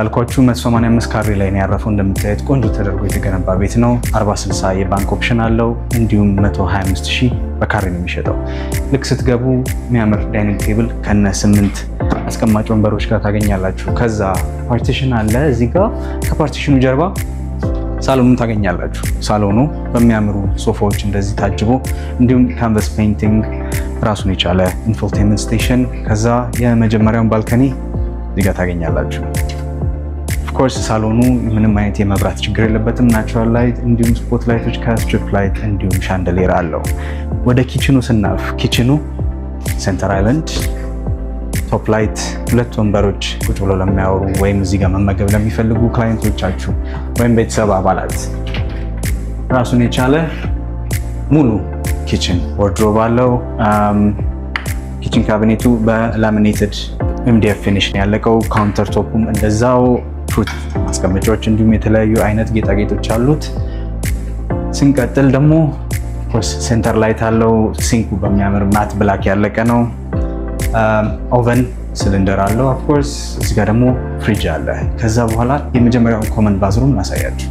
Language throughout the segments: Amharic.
እንዳልኳችሁ 185 ካሬ ላይ ነው ያረፈው። እንደምታዩት ቆንጆ ተደርጎ የተገነባ ቤት ነው። 40/60 የባንክ option አለው። እንዲሁም 125 ሺህ በካሬ ነው የሚሸጠው። ልክ ስትገቡ የሚያምር dining table ከነ 8 አስቀማጭ ወንበሮች ጋር ታገኛላችሁ። ከዛ partition አለ እዚህ ጋር። ከ partition ኑ ጀርባ ሳሎኑን ታገኛላችሁ። ሳሎኑ በሚያምሩ ሶፋዎች እንደዚህ ታጅቦ እንዲሁም canvas painting፣ ራሱን የቻለ infotainment station፣ ከዛ የመጀመሪያውን balcony እዚህ ጋር ታገኛላችሁ። Of course ሳሎኑ ምንም አይነት የመብራት ችግር የለበትም። Natural light እንዲሁም spot light ኦች ከ strip light እንዲሁም chandelier አለው። ወደ kitchen ኑ ስናልፍ kitchen ኑ center island፣ top light፣ ሁለት ወንበሮች ቁጭ ብለው ለሚያወሩ ወይም እዚህ ጋር መመገብ ለሚፈልጉ client ኦቻችሁ ወይም ቤተሰብ አባላት ራሱን የቻለ ሙሉ kitchen wardrobe አለው። Kitchen cabinet ኡ በ laminated MDF finish ነው ያለቀው። Counter top ኡም እንደዛው fruit ማስቀመጫዎች እንዲሁም የተለያዩ አይነት ጌጣጌጦች አሉት። ስንቀጥል ደግሞ center light አለው። Sink ኡ በሚያምር matte black ያለቀ ነው። Oven cylinder አለው። Of course እዚህ ጋር ደግሞ ፍሪጅ አለ። ከዛ በኋላ የመጀመሪያውን common bathroom ላሳያችሁ።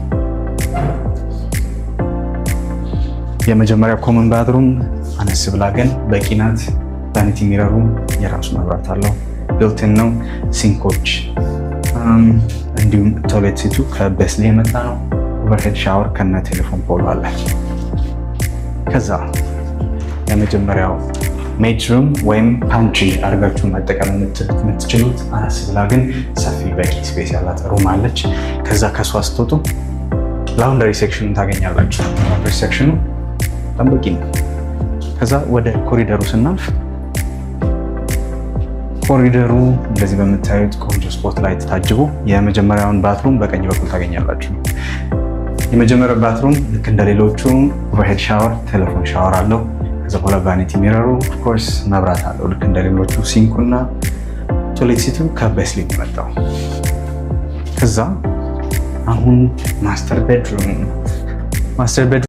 የመጀመሪያው common bathroom አነስ ብላ ግን በቂ ናት። Vanity mirror ኡ የራሱ መብራት አለው። Built-in ነው። Sink ኦች እንዲሁም toilet seat ኡ ከቤስሊ የመጣ ነው። Overhead shower ከነ telephone pole ኡ አለ። ከዛ የመጀመሪያው maid room ወይም pantry አድርጋችሁ መጠቀም የምትችሉት አነስ ብላ ግን ሰፊ በቂ space ያላት room አለች። ከዛ ከሷ ስትወጡ laundry section ኑን ታገኛላችሁ። Laundry section ኑ በጣም በቂ ነው። ከዛ ወደ ኮሪደሩ ስናልፍ ኮሪደሩ እንደዚህ በምታዩት ቆንጆ spot light ታጅቦ የመጀመሪያውን bathroom በቀኝ በኩል ታገኛላችሁ። የመጀመሪያው bathroom ልክ እንደ ሌሎቹ overhead shower፣ telephone shower አለው። ከዛ በኋላ vanity mirror ኡ of course መብራት አለው። ልክ እንደ ሌሎቹ sink ኡና toilet seat ኡ ከቤስሊ የመጣው። ከዛ አሁን master bedroom። Master bedroom